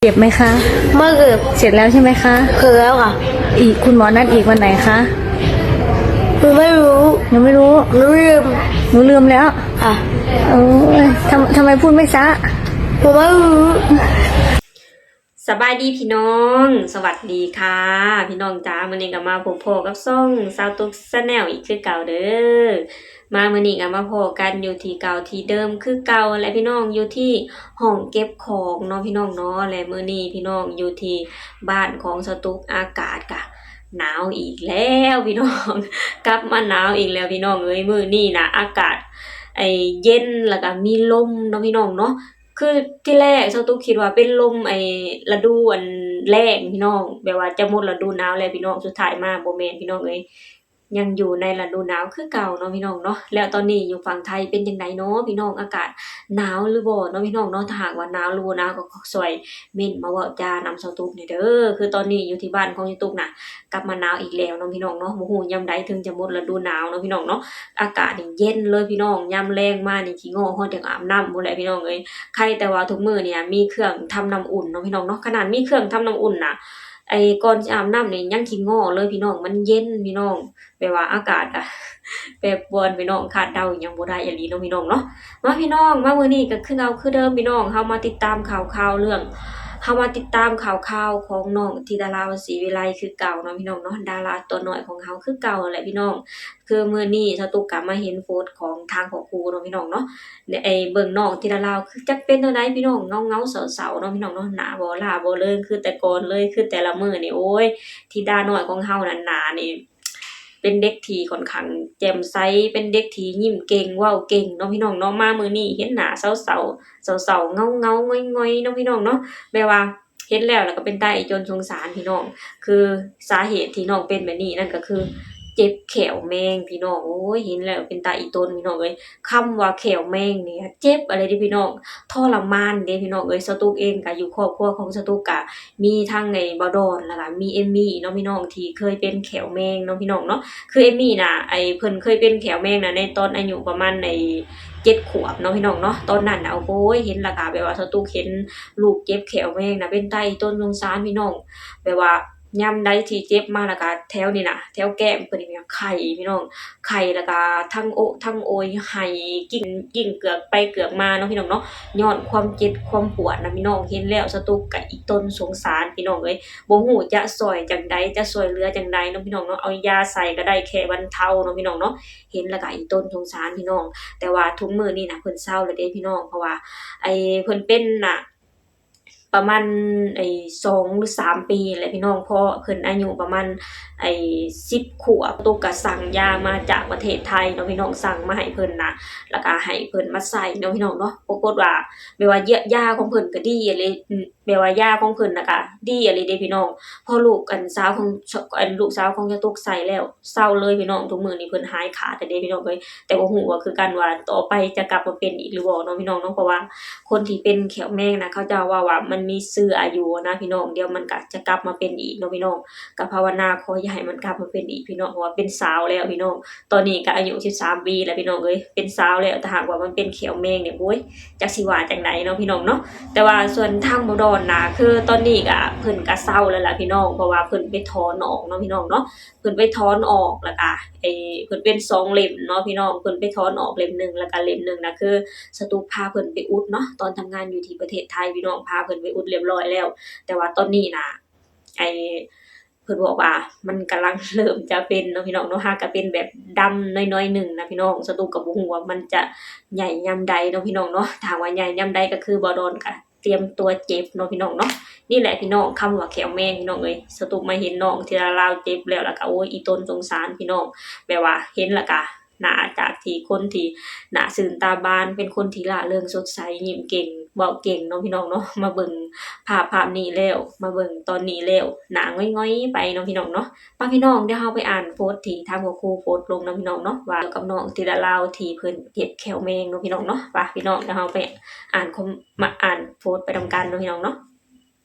เจ็บไหมคะ ไม่เจ็บ เสร็จแล้วใช่ไหมคะ เสร็จแล้วค่ะ อีก คุณหมอนัดอีกวันไหนคะ หนูไม่รู้ ยังไม่รู้ หนูลืม หนูลืมแล้ว ค่ะ โอ้ย ทำ ทำไมพูดไม่ซะ หนูไม่รู้ ສະບາຍດີພີ່ນ້ອງ ສະຫວັດດີຄ່ະພີ່ນ້ອງຈ້າ ມື້ນີ້ກໍມາພົບພໍ້ກັບຊ່ອງສາວຕຸກ Channel ອີກຄືເກົ່າເດີ. ມາມື້ນີ້ກໍມາພໍ້ກັນຢູ່ທີ່ເກົ່າທີ່ເດີມຄືເກົ່າແຫຼະພີ່ນ້ອງ ຢູ່ທີ່ຫ້ອງເກັບຂອງເນາະພີ່ນ້ອງເນາະ ແລະ ມື້ນີ້ພີ່ນ້ອງຢູ່ທີ່ບ້ານຂອງສາວຕຸກ ອາກາດກະໜາວອີກແລ້ວພີ່ນ້ອງ ກັບມາໜາວອີກແລ້ວພີ່ນ້ອງເອີຍ. ມື້ນີ້ນະອາກາດ ໄອ້ ເຢັນ ແລ້ວກະມີລົມເນາະພີ່ນ້ອງເນາະ. ຄືທີແລກສາວຕຸກຄິດວ່າເປັນລົມ ໄອ້ ລະດູ ອັນ ແລ້ງພີ່ນ້ອງ ແບບວ່າຈະໝົດລະດູໜາວແລ້ວພີ່ນ້ອງ ສຸດທ້າຍມາບໍ່ແມ່ນພີ່ນ້ອງເອີຍ ຍັງຢູ່ໃນລະດູໜາວຄືເກົ່າເນາະພີ່ນ້ອງເນາະ. ແລ້ວຕອນນີ້ຢູ່ຝັ່ງໄທເປັນຈັ່ງໃດເນາະພີ່ນ້ອງ ອາກາດໜາວຫຼືບໍ່ເນາະພີ່ນ້ອງເນາະ. ຖ້າຫາກວ່າໜາວຫຼືບໍ່ໜາວກໍຊ່ອຍເມັ້ນມາເວົ້າຈານຳສາວຕຸກແດ່ເດີ. ຄືຕອນນີ້ຢູ່ທີ່ບ້ານຂອງສາວຕຸກນະ ກັບມາໜາວອີກແລ້ວເນາະພີ່ນ້ອງເນາະ ບໍ່ຮູ້ຍາມໃດເຖິງຈະໝົດລະດູໜາວເນາະພີ່ນ້ອງເນາະ. ອາກາດນີ້ເຢັນເລີຍພີ່ນ້ອງ ຍາມແລງມານີ້ຂີ້ງໍຮອດຢາກອາບນ້ຳພຸ້ນແຫຼະພີ່ນ້ອງເອີຍ. ໄຄແຕ່ວ່າທຸກມື້ນີ້ມີເຄື່ອງທຳນ້ຳອຸ່ນເນາະພີ່ນ້ອງເນາະ ຂະໜາດມີເຄື່ອງທຳນ້ຳອຸ່ນນະ ໄອ້ ກ່ອນຊິອາບນ້ຳນີ້ຍັງຂີ້ງໍເລີຍພີ່ນ້ອງ ມັນເຢັນພີ່ນ້ອງ ແບບວ່າອາກາດກະແປປວນພີ່ນ້ອງ ຄາດເດົາຫຍັງບໍ່ໄດ້ອີ່ຫຼີເນາະພີ່ນ້ອງເນາະ. ມາພີ່ນ້ອງ ມາມື້ນີ້ກໍຄືເກົ່າຄືເດີມພີ່ນ້ອງ ເຮົາມາຕິດຕາມຂ່າວຄາວເລື່ອງ ເຮົາມາຕິດຕາມຂ່າວຄາວຂອງນ້ອງທິດາລາວ ສີວິໄລ ຄືເກົ່າເນາະພີ່ນ້ອງເນາະ ດາລາຕົວນ້ອຍຂອງເຮົາຄືເກົ່າແຫຼະພີ່ນ້ອງ. ຄືມື້ນີ້ສາວຕຸກກະມາເຫັນໂພສຂອງທາງພໍ່ຄູເນາະພີ່ນ້ອງເນາະ ໄອ້ ເບິ່ງນ້ອງທິດາລາວ ຄືຈັກເປັນແນວໃດພີ່ນ້ອງ ເງົາໆເສົ້າໆເນາະພີ່ນ້ອງເນາະ ໜ້າບໍ່ຫຼ້າບໍ່ເລີງຄືແຕ່ກ່ອນເລີຍ ຄືແຕ່ລະມື້ນີ້ ໂອ້ຍ ທິດານ້ອຍຂອງເຮົານັ້ນໜ້ານີ້ ເປັນເດັກທີ່ຂ້ອນຂ້າງແຈ່ມໃສ ເປັນເດັກທີ່ຍິ້ມເກັ່ງ ເວົ້າເກັ່ງເນາະພີ່ນ້ອງເນາະ. ມາມື້ນີ້ເຫັນໜ້າເສົ້າໆ ເສົ້າໆ ເງົາໆ ຫງອຍໆເນາະພີ່ນ້ອງເນາະ ແບບວ່າເຫັນແລ້ວ ແລ້ວກໍເປັນຕາອີ່ຕົນສົງສານພີ່ນ້ອງ. ຄືສາເຫດທີ່ນ້ອງເປັນແບບນີ້ນັ້ນກໍຄືເຈັບແຂ້ວແມງພີ່ນ້ອງ ໂອ້ຍ ເຫັນແລ້ວເປັນຕາອີ່ຕົນພີ່ນ້ອງເອີຍ. ຄຳວ່າແຂ້ວແມງນີ້ເຈັບອີ່ຫຼີເດ້ພີ່ນ້ອງ ທໍລະມານເດ້ພີ່ນ້ອງເອີຍ. ສາວຕຸກເອງກໍຢູ່ຄອບຄົວຂອງສາວຕຸກກະ ມີທັງໄອ້ບ່າວດອນ ແລ້ວກະມີເອມມີເນາະພີ່ນ້ອງ ທີ່ເຄີຍເປັນແຂ້ວແມງເນາະພີ່ນ້ອງເນາະ. ຄືເອມມີນະ ໄອ້ ເພິ່ນເຄີຍເປັນແຂ້ວແມງນະ ໃນຕອນອາຍຸປະມານໄອ້ເຈັດຂວບເນາະພີ່ນ້ອງເນາະ. ຕອນນັ້ນນະ ໂອ້ຍ ເຫັນແລ້ວກະແບບວ່າສາວຕຸກເຫັນລູກເຈັບແຂ້ວແມງນະ ເປັນຕາອີ່ຕົນສົງສານພີ່ນ້ອງ ແບບວ່າຍາມໃດທີ່ເຈັບມາແລ້ວກະແຖວນີ້ນະ ແຖວແກ້ມເພິ່ນນີ້ນະໄຂ້ພີ່ນ້ອງ ໄຂ້ ແລ້ວກະທັງໂອະທັງໂອຍ ໄຫ້ ກິ້ງ ກິ້ງເກືອກໄປເກືອກມາເນາະພີ່ນ້ອງເນາະ ຍ້ອນຄວາມເຈັບຄວາມປວດນະພີ່ນ້ອງ. ເຫັນແລ້ວສາວຕຸກກະອີ່ຕົນສົງສານພີ່ນ້ອງເອີຍ ບໍ່ຮູ້ຈະຊ່ອຍຈັ່ງໃດ ຈະຊ່ອຍເຫຼືອຈັ່ງໃດເນາະພີ່ນ້ອງເນາະ ເອົາຢາໃສ່ກໍໄດ້ແຄ່ບັນເທົາເນາະພີ່ນ້ອງເນາະ. ເຫັນແລ້ວກະອີ່ຕົນສົງສານພີ່ນ້ອງ ແຕ່ວ່າທຸກມື້ນີ້ນະເພິ່ນເຊົາແລ້ວເດ້ພີ່ນ້ອງ ເພາະວ່າ ໄອ້ ເພິ່ນເປັນນະ ປະມານ ໄອ້ ສອງ ຫຼື ສາມປີແຫຼະພີ່ນ້ອງ ເພາະເພິ່ນອາຍຸປະມານ ໄອ້ ສິບຂວບ ຕຸກກະສັ່ງຢາມາຈາກປະເທດໄທເນາະພີ່ນ້ອງ ສັ່ງມາໃຫ້ເພິ່ນນະ ແລ້ວກະໃຫ້ເພິ່ນມາໃສ່ເນາະພີ່ນ້ອງເນາະ. ປາກົດວ່າແບບວ່າຢາ ຢາຂອງເພິ່ນກະດີອີ່ຫຼີ ແບບວ່າຢາຂອງເພິ່ນນະກະດີອີ່ຫຼີເດ້ພີ່ນ້ອງ ພໍລູກ ອັນ ສາວຂອງ ອັນ ລູກສາວຂອງສາວຕຸກໃສ່ແລ້ວ ເຊົາເລີຍພີ່ນ້ອງ ທຸກມື້ນີ້ເພິ່ນຫາຍຂາດແລ້ວເດ້ພີ່ນ້ອງເອີຍ. ແຕ່ບໍ່ຮູ້ວ່າຄືກັນວ່າຕໍ່ໄປຈະກັບມາເປັນອີກຫຼືບໍ່ເນາະພີ່ນ້ອງເນາະ ເພາະວ່າຄົນທີ່ເປັນແຂ້ວແມງນະ ເຂົາເຈົ້າເວົ້າວ່າມັນມີເຊື້ອຢູ່ນະພີ່ນ້ອງ ດຽວມັນກະຈະກັບມາເປັນອີກເນາະພີ່ນ້ອງ. ກະພາວະນາຂໍຢ່າໃຫ້ມັນກັບມາເປັນອີກພີ່ນ້ອງ ເພາະວ່າເປັນສາວແລ້ວພີ່ນ້ອງ ຕອນນີ້ກະອາຍຸສິບສາມປີແລ້ວພີ່ນ້ອງເອີຍ ເປັນສາວແລ້ວ ຖ້າຫາກວ່າມັນເປັນແຂ້ວແມງນີ້ ໂອ້ຍ ຈັກຊິວ່າຈັ່ງໃດເນາະພີ່ນ້ອງເນາະ. ແຕ່ວ່າສ່ວນທາງບໍ່ດອນນະ ຄືຕອນນີ້ກະເພິ່ນກະເຊົາແລ້ວລະພີ່ນ້ອງ ເພາະວ່າເພິ່ນໄປຖອນອອກເນາະພີ່ນ້ອງເນາະ ເພິ່ນໄປຖອນອອກ ແລ້ວກະ ເອີ ເພິ່ນເປັນສອງເຫຼັ້ມເນາະພີ່ນ້ອງ ເພິ່ນໄປຖອນອອກເຫຼັ້ມໜຶ່ງ ແລ້ວກະເຫຼັ້ມໜຶ່ງນະ ຄືສາວຕຸກພາເພິ່ນໄປອຸດເນາະ ຕອນທຳງານຢູ່ທີ່ປະເທດໄທພີ່ນ້ອງ ພາເພິ່ນໄປອຸດລຽບຮ້ອຍແລ້ວ. ແຕ່ວ່າຕອນນີ້ນະ ໄອ້ ເພິ່ນບອກວ່າມັນກຳລັງເລີ່ມຈະເປັນເນາະພີ່ນ້ອງເນາະ ຫາກະເປັນແບບດຳໜ້ອຍໆໜຶ່ງນະພີ່ນ້ອງ ສາວຕຸກກະບໍ່ຮູ້ວ່າມັນຈະໃຫຍ່ຍາມໃດເນາະພີ່ນ້ອງເນາະ. ຖ້າຫາກວ່າໃຫຍ່ຍາມໃດກະຄືບໍ່ດອນກະ ຕຽມຕົວເຈັບເນາະພີ່ນ້ອງເນາະ. ນີ້ແຫຼະພີ່ນ້ອງ ຄຳວ່າແຂ້ວແມງພີ່ນ້ອງເອີຍ ສາວຕຸກມາເຫັນນ້ອງທີ່ລາວເຈັບແລ້ວ ແລ້ວກະ ໂອ້ຍ ອີ່ຕົນສົງສານພີ່ນ້ອງ ແບບວ່າເຫັນແລ້ວກະໜ້າຈາກທີ່ຄົນທີ່ໜ້າຊື່ນຕາບານ ເປັນຄົນທີ່ລ່າເລີງສົດໃສ ຍິ້ມເກັ່ງ ເວົ້າເກັ່ງເນາະພີ່ນ້ອງເນາະ ມາເບິ່ງພາບພາບນີ້ແລ້ວ ມາເບິ່ງຕອນນີ້ແລ້ວ ໜ້າຫງອຍໆໄປເນາະພີ່ນ້ອງເນາະ. ປະພີ່ນ້ອງ ດຽວເຮົາໄປອ່ານໂພສທີ່ທາງພໍ່ຄູໂພສລົງນຳພີ່ນ້ອງເນາະ ວ່າກ່ຽວກັບນ້ອງທິດາລາວທີ່ເພິ່ນເຈັບແຂ້ວແມງເນາະພີ່ນ້ອງເນາະ. ປະພີ່ນ້ອງ ດຽວເຮົາໄປອ່ານຄອມ ມາອ່ານໂພສໄປນຳກັນເນາະພີ່ນ້ອງເນາະ.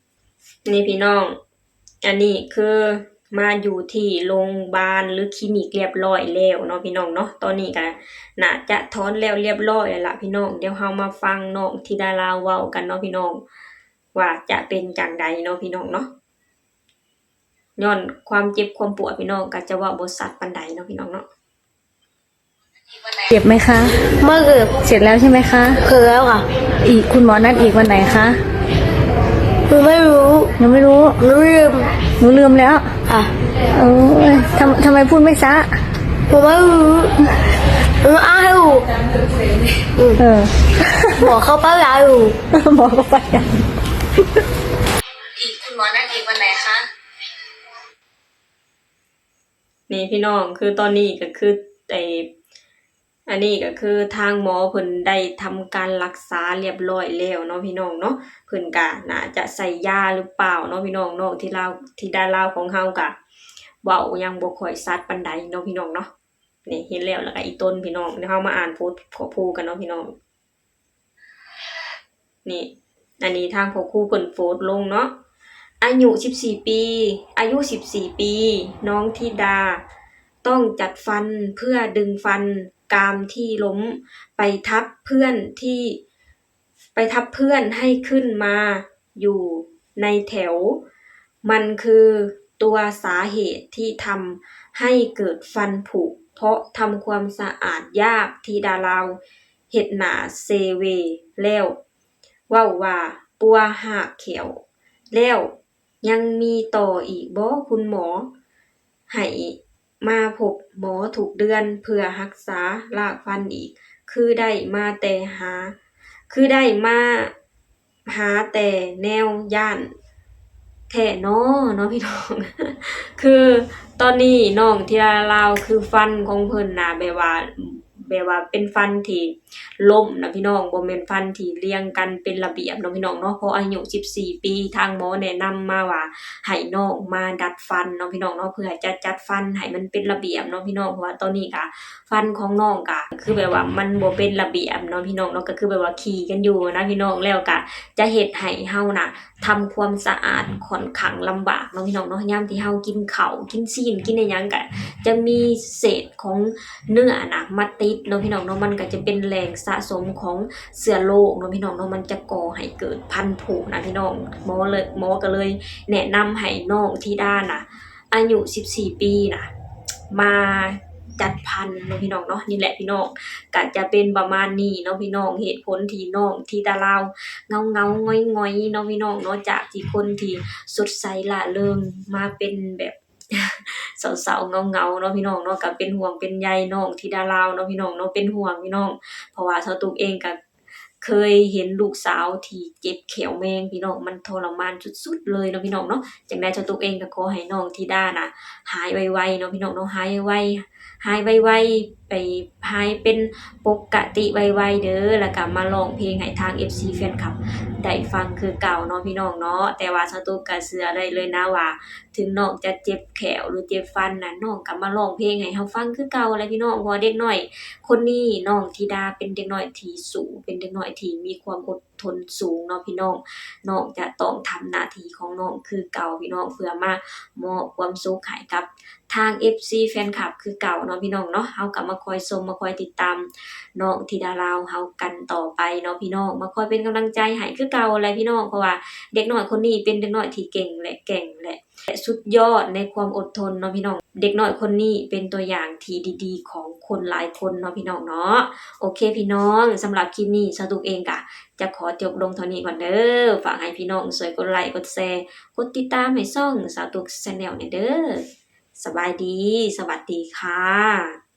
ນີ້ພີ່ນ້ອງ ອັນນີ້ຄືມາຢູ່ທີ່ໂຮງບານ ຫຼື ຄລີນິກລຽບຮ້ອຍແລ້ວເນາະພີ່ນ້ອງເນາະ. ຕອນນີ້ກະໜ້າຈະຖອນແລ້ວລຽບຮ້ອຍແລ້ວລະພີ່ນ້ອງ. ດຽວເຮົາມາຟັງນ້ອງທິດາລາວເວົ້າກັນເນາະພີ່ນ້ອງ. ວ່າຈະເປັນຈັ່ງໃດເນາະພີ່ນ້ອງເນາະ. ຍ້ອນຄວາມເຈັບຄວາມປວດ ພີ່ນ້ອງກໍຈະເວົ້າບໍ່ຊັດປານໃດເນາະພີ່ນ້ອງເນາະ. เจ็บไหมคะ? ไม่เจ็บ เสร็จแล้วใช่ไหมคะ? เสร็จแล้วค่ะ อีก คุณหมอนัดอีกวันไหนคะ? หนูไม่รู้ ยังไม่รู้ หนูลืม หนูลืมแล้ว ค่ะ โอ้ย ทำ ทำไมพูดไม่ซะ? หนูไม่รู้ หนูอ้างให้อยู่ เออ หมอเขาป้ายยาอยู่ หมอเขาป้ายยา อีก คุณหมอนัดอีกวันไหนคะ? ນີ້ພີ່ນ້ອງ ຄືຕອນນີ້ກໍຄື ໄອ້ ອັນນີ້ກໍຄືທາງໝໍເພິ່ນໄດ້ທຳການລັກສາລຽບລ້ອຍແລ້ວເນາະພີ່ນ້ອງເນາະ. ເພິ່ນກະໜ້າຈະໃສ່ຢາຫຼືເປົ່າເນາະພີ່ນ້ອງເນາະ. ທີ່ລາວ ທິດາລາວຂອງເຮົາກະເວົ້າຍັງບໍ່ຄ່ອຍຊັດປານໃດເນາະພີ່ນ້ອງເນາະ. ນີ້ເຫັນແລ້ວ ແລ້ວກະອີ່ຕົນພີ່ນ້ອງ. ດຽວເຮົາມາອ່ານໂພສຂອງຜູ້ກັນເນາະພີ່ນ້ອງ. ນີ້ ອັນນີ້ທາງພໍ່ຄູເພິ່ນໂພສລົງເນາະ. ອາຍຸສິບສີ່ປີ ອາຍຸສິບສີ່ປີ ນ້ອງທິດາ ຕ້ອງຈັດຟັນເພື່ອດຶງຟັນກາມທີ່ລົ້ມໄປທັບເພື່ອນທີ່ ໄປທັບເພື່ອນໃຫ້ຂຶ້ນມາຢູ່ໃນແຖວ. ມັນຄືຕົວສາເຫດທີ່ທຳໃຫ້ເກີດຟັນຜຸ ເພາະທຳຄວາມສະອາດຍາກ. ທິດາລາວເຮັດໜ້າເຊເວແລ້ວເວົ້າວ່າ ປົວຮາກແຂ້ວແລ້ວ ຍັງມີຕໍ່ອີກບໍ່ຄຸນໝໍ? ໃຫ້ມາພົບໝໍທຸກເດືອນເພື່ອຮັກສາລາກຟັນອີກ ຄືໄດ້ມາແຕ່ຫາ ຄືໄດ້ມາຫາແຕ່ແນວຢ້ານແທ້ນໍ ເນາະພີ່ນ້ອງ. ຄືຕອນນີ້ນ້ອງທິດາລາວ ຄືຟັນຂອງເພິ່ນນະ ແບບວ່າ ແບບວ່າເປັນຟັນທີ່ລົ້ມນະພີ່ນ້ອງ ບໍ່ແມ່ນຟັນທີ່ລຽງກັນເປັນລະບຽບເນາະພີ່ນ້ອງເນາະ. ເພາະອາຍຸສິບສີ່ປີ ທາງໝໍແນະນຳມາວ່າໃຫ້ນ້ອງມາດັດຟັນເນາະພີ່ນ້ອງເນາະ ເພື່ອຈະຈັດຟັນໃຫ້ມັນເປັນລະບຽບເນາະພີ່ນ້ອງ. ເພາະວ່າຕອນນີ້ກະຟັນຂອງນ້ອງກະຄືແບບວ່າມັນບໍ່ເປັນລະບຽບເນາະພີ່ນ້ອງເນາະ ກໍຄືແບບວ່າຂີ່ກັນຢູ່ນະພີ່ນ້ອງ. ແລ້ວກະຈະເຮັດໃຫ້ເຮົານະ ທຳຄວາມສະອາດຂ້ອນຂ້າງລຳບາກເນາະພີ່ນ້ອງເນາະ. ຍາມທີ່ເຮົາກິນເຂົ້າ ກິນຊີ້ນ ກິນອີ່ຫຍັງ ກະຈະມີເສດຂອງເນື້ອນະມາຕິດເນາະພີ່ນ້ອງເນາະ. ມັນກະຈະເປັນແຫຼ່ງສະສົມຂອງເຊື້ອໂລກເນາະພີ່ນ້ອງເນາະ. ມັນຈະກໍ່ໃຫ້ເກີດພັນຜຸນະພີ່ນ້ອງ. ໝໍເລີຍ ໝໍກໍເລີຍແນະນຳໃຫ້ນ້ອງທິດານະ ອາຍຸສິບສີ່ປີນະ ມາຈັດຟັນເນາະພີ່ນ້ອງເນາະ. ນີ້ແຫຼະພີ່ນ້ອງ ກະຈະເປັນປະມານນີ້ເນາະພີ່ນ້ອງ. ເຫດຜົນທີ່ນ້ອງທິດາລາວເຫງົາໆ ຫງອຍໆ ເນາະພີ່ນ້ອງເນາະ ຈາກທີ່ຄົນທີ່ສົດໃສລ່າເລີງ ມາເປັນແບບເສົ້າໆ ເຫງົາໆ ເນາະພີ່ນ້ອງເນາະ. ກະເປັນຫ່ວງເປັນໃຍນ້ອງທິດາລາວເນາະພີ່ນ້ອງເນາະ ເປັນຫ່ວງພີ່ນ້ອງ ເພາະວ່າສາວຕຸກເອງກະ ເຄີຍເຫັນລູກສາວທີ່ເຈັບແຂ້ວແມງພີ່ນ້ອງ ມັນທໍລະມານສຸດໆເລີຍເນາະພີ່ນ້ອງເນາະ. ຈັ່ງໃດສາວຕຸກເອງກໍຂໍໃຫ້ນ້ອງທິດານະ ຫາຍໄວໆເນາະພີ່ນ້ອງເນາະ ຫາຍໄວໆ ຫາຍໄວໆ ໄປ ຫາຍເປັນປົກກະຕິໄວໆເດີ ແລ້ວກໍມາຮ້ອງເພງໃຫ້ທາງເອັຟຊີແຟນຄລັບໄດ້ຟັງຄືເກົ່າເນາະພີ່ນ້ອງເນາະ. ແຕ່ວ່າສາວຕຸກກໍເຊື່ອໄດ້ເລີຍນະວ່າ ເຖິງນ້ອງຈະເຈັບແຂ້ວ ຫຼືເຈັບຟັນນະ ນ້ອງກໍມາຮ້ອງເພງໃຫ້ເຮົາຟັງຄືເກົ່າແຫຼະພີ່ນ້ອງ. ເພາະວ່າເດັກນ້ອຍຄົນນີ້ ນ້ອງທິດາ ເປັນເດັກນ້ອຍທີ່ສູ້ ເປັນເດັກນ້ອຍທີ່ມີຄວາມອົດທົນສູງເນາະພີ່ນ້ອງ. ນ້ອງຈະຕ້ອງທຳໜ້າທີ່ຂອງນ້ອງຄືເກົ່າພີ່ນ້ອງ ເພື່ອມາມອບຄວາມສຸກໃຫ້ກັບທາງເອັຟຊີແຟນຄລັບຄືເກົ່າເນາະພີ່ນ້ອງເນາະ. ເຮົາກໍມາຄອຍຊົມ ມາຄອຍຕິດຕາມນ້ອງທິດາລາວເຮົາກັນຕໍ່ໄປເນາະພີ່ນ້ອງ ມາຄອຍເປັນກຳລັງໃຈໃຫ້ຄືເກົ່າແຫຼະພີ່ນ້ອງ. ເພາະວ່າເດັກນ້ອຍຄົນນີ້ເປັນເດັກນ້ອຍທີ່ເກັ່ງ ແລະ ແກ່ງ ແລະ ສຸດຍອດໃນຄວາມອົດທົນເນາະພີ່ນ້ອງ. ເດັກນ້ອຍຄົນນີ້ເປັນຕົວຢ່າງທີ່ດີໆຂອງຄົນຫຼາຍຄົນເນາະພີ່ນ້ອງເນາະ. ໂອເຄພີ່ນ້ອງ ສຳລັບຄລິບນີ້ ສາວຕຸກເອງກະຈະຂໍຈົບລົງເທົ່ານີ້ກ່ອນເດີ. ຝາກໃຫ້ພີ່ນ້ອງຊ່ວຍກົດໄລ ກົດແຊ ກົດຕິດຕາມໃຫ້ຊ່ອງສາວຕຸກແຊນແນວແດ່ເດີ. ສະບາຍດີ ສະຫວັດດີຄ່ະ.